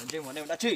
Ntseeg mas nej ua dab tsi?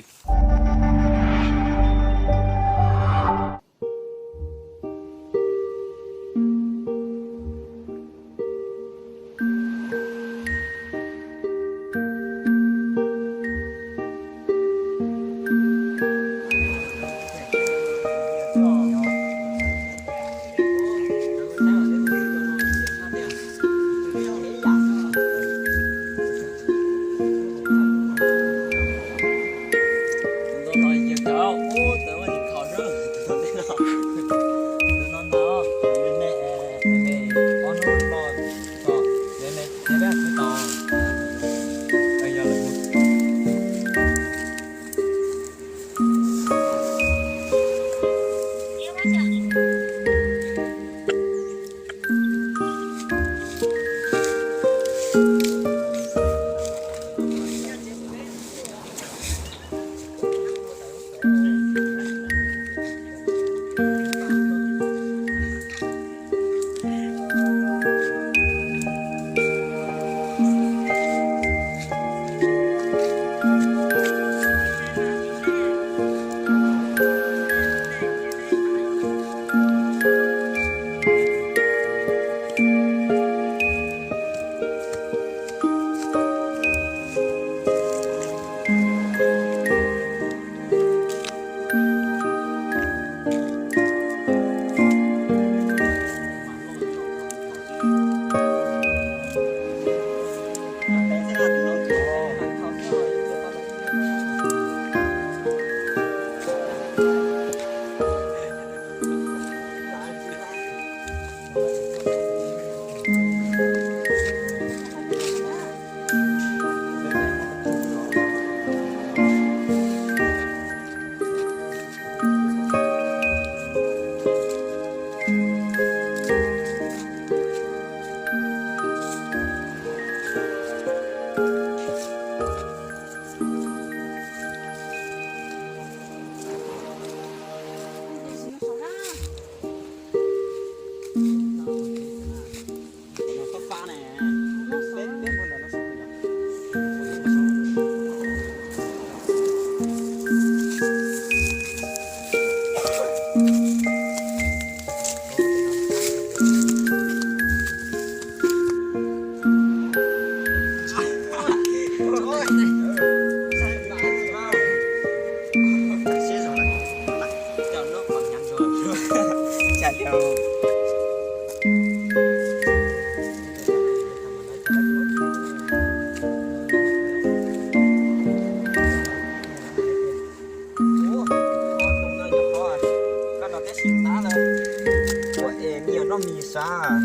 Ua es me nyuam noj mis sav.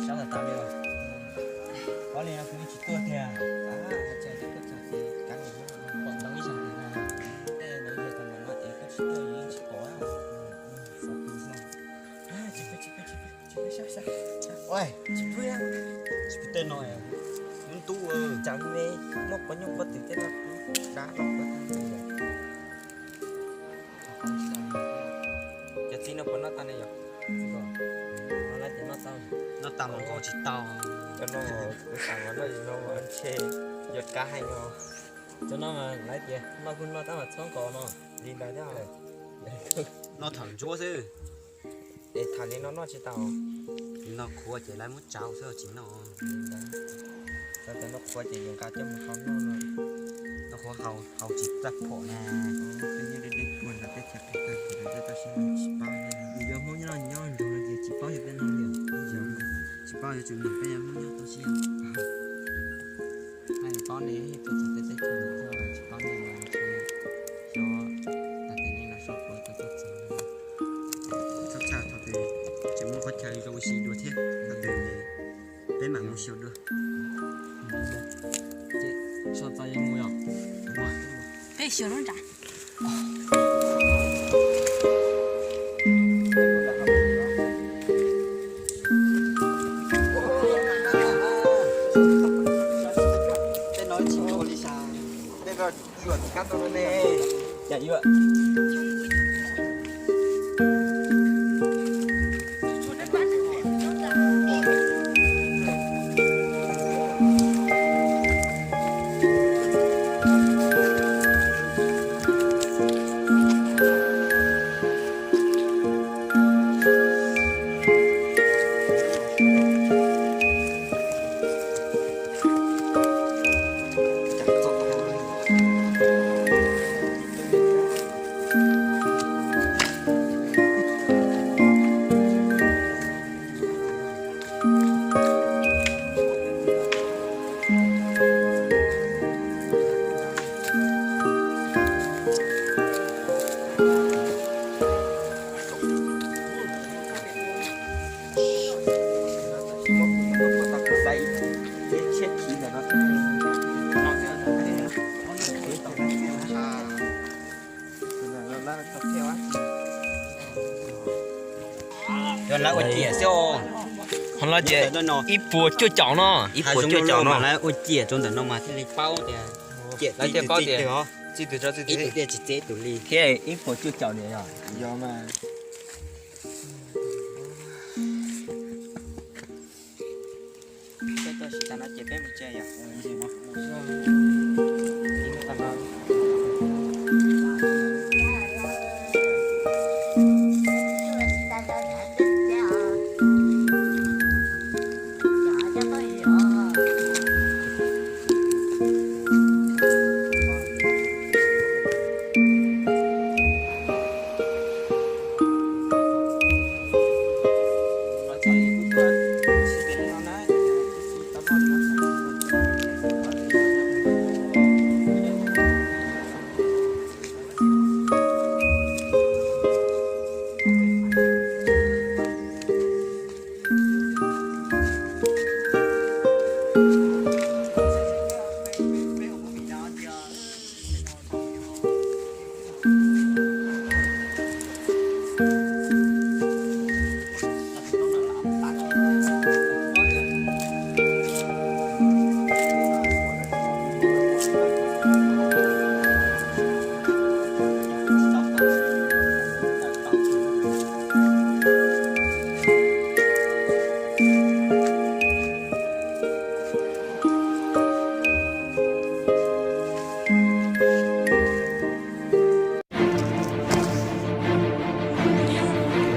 Sab tas tas li os. Ob li no kuv yeej tsis tuaj tiag. Pom ntau ib zaug tiag na. Tej no yog thaum ntawd no es koj tsis tuaj yeej tsis pom. Tsis pw, tsis pw, tsis pw, tsis pw, tsis pw, tsis pw, tsis pw tej no. Hnub ntuj, cas me muaj pob nyuj pob twm tej no dab los puas tag li. Cov txiv no puas noj tau ne yom? Noj tau mas nkaus tsis tau. Cov no kuv xav mas noj tsis tau mas ntshe yuav kab heev os. Cov no mas lawv tias noj kuj noj tab mas txhob nkaus no. Li ntawd thiab. Noj thaum ntsuab xwb. Es tham li no noj tsis tau. Li no khuav ces lawv muab tsau xwb tsis noj. Li ntawd. Txawm tias noj khuav ces yuav nqa coj mus hau noj no. Noj khuav hau, hau tsis txaj phom na. Tej nyob deb deb tuaj ntawm teb chaws Amelikas tau siab tsis paub li. Yog Hmoob nyob nyob nrog no ces tsis paub yog peb no li. Tsis paub yuav tsum nrog peb Hmoob nyob tau siab. Hais paub ne, tuaj txog teb teb chaws no tsis paub ne. Mus si dua thiab, peb mam mus xyuas dua. Peb xyuas lub nram. Yog lawv ua ciam xwb. Ho no ces ib puas cuaj caum no. Ib puas cuaj caum no lawv ua ciam rau ntawm no mas thiaj li paub tias ciam lawv thiaj paub tias ib tus tiaj tsis txeeb tus li thiab ib puas cuaj caum ni yog. Yog mas.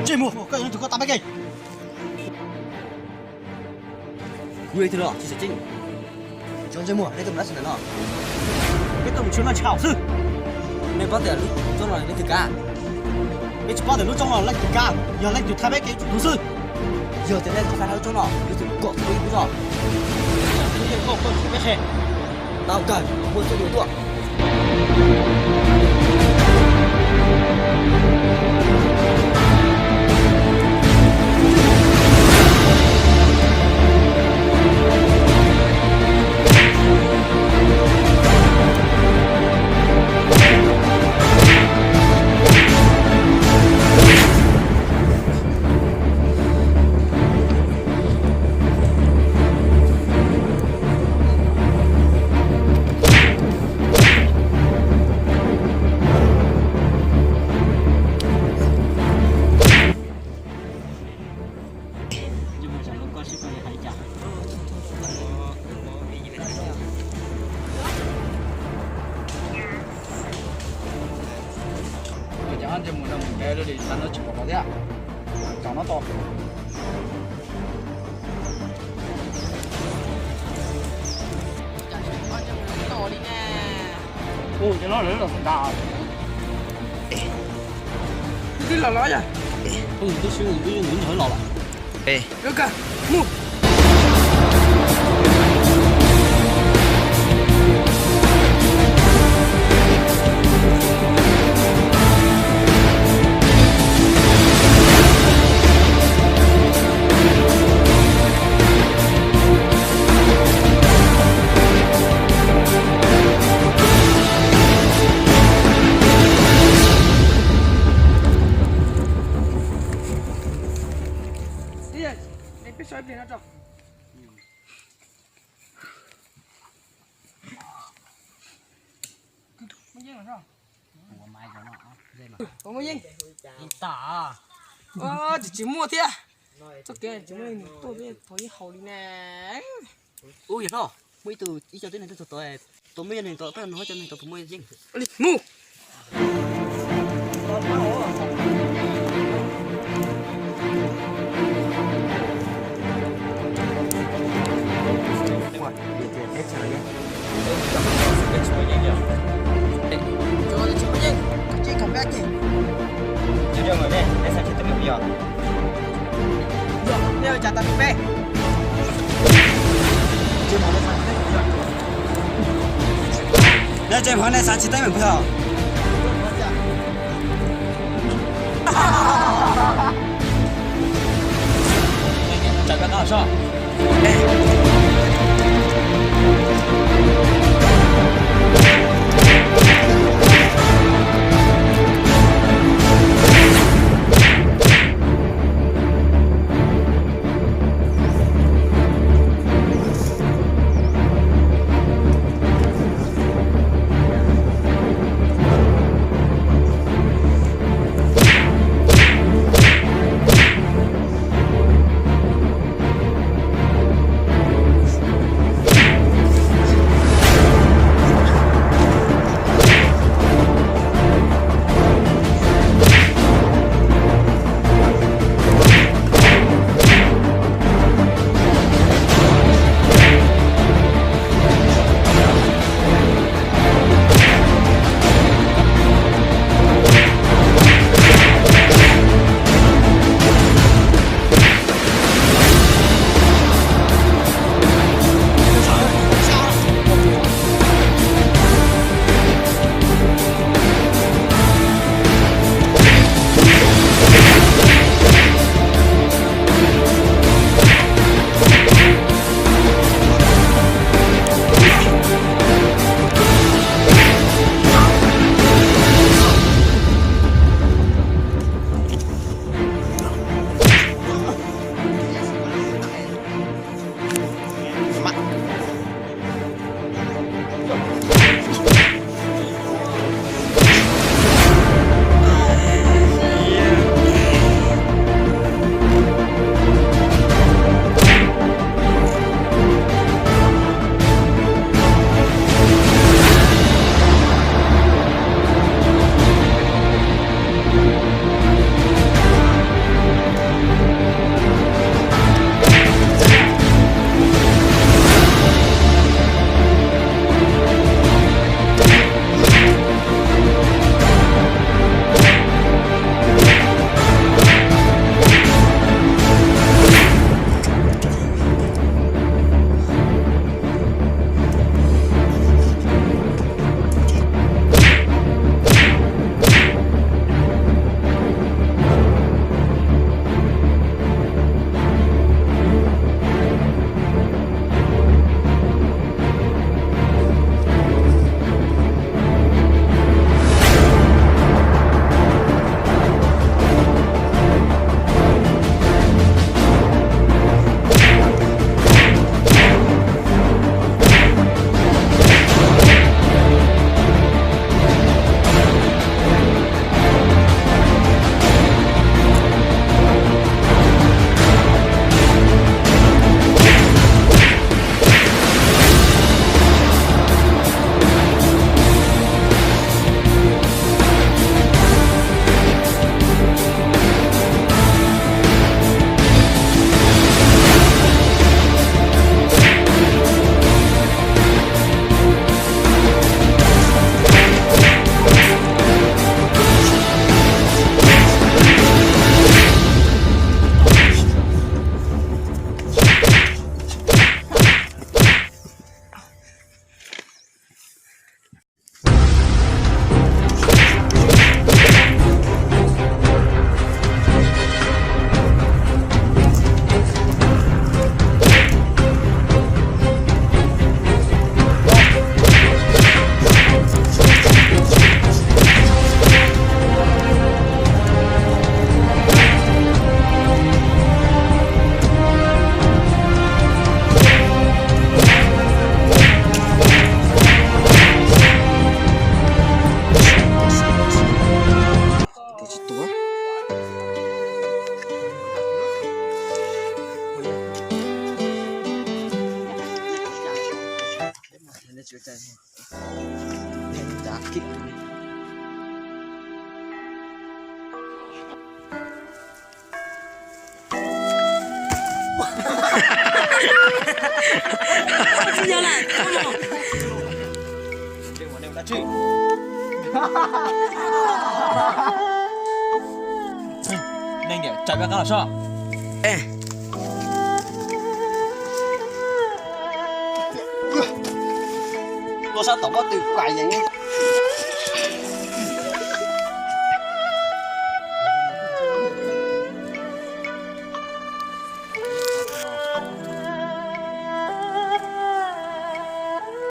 Ntsej muag, koj yuav tus koj tau peb ke. Kuv yog ib tug los tsis tseem ceeb. Cov ntsej muag, nej tuaj mus dab tsi ntawm no? Peb tuaj mus tshuaj noj tshauv xwb. Nej paub tias lub roob no leej twg kav? Peb tsis paub tias lub roob no leej twg kav, yog leej twg thaiv peb kev tsuj tug xwb. Yog tias nej tsis thaiv lub roob no, yuav tsum kom txog ib lub zog. Tau kawg, muaj txuj mus tuaj. Cov ntsej muag no mus ntev lawm li, xav no tsis pom qhov thiab. Tom no tod. Ua cov no lawv los ntas. Twb los los yog. Twb twb twb los los. Mus. Ua mai no, ua yeej. Tsis, tsis muaj thiab. Txoj kev tsis muaj neeg tuaj thiab, thov ib haus li ne. Ub, yawg hlob, muaj ib tug ib co tib neeg tuaj txog tod, tau muaj yog neeg tod, peb no cov neeg tod puas muaj yeej? Mus. Nej tseem hov nej xav tsis teeb meem puas yog? Neeg tias tsaws peb qab los sob. Tuaj sab tom pob tw kuj yees.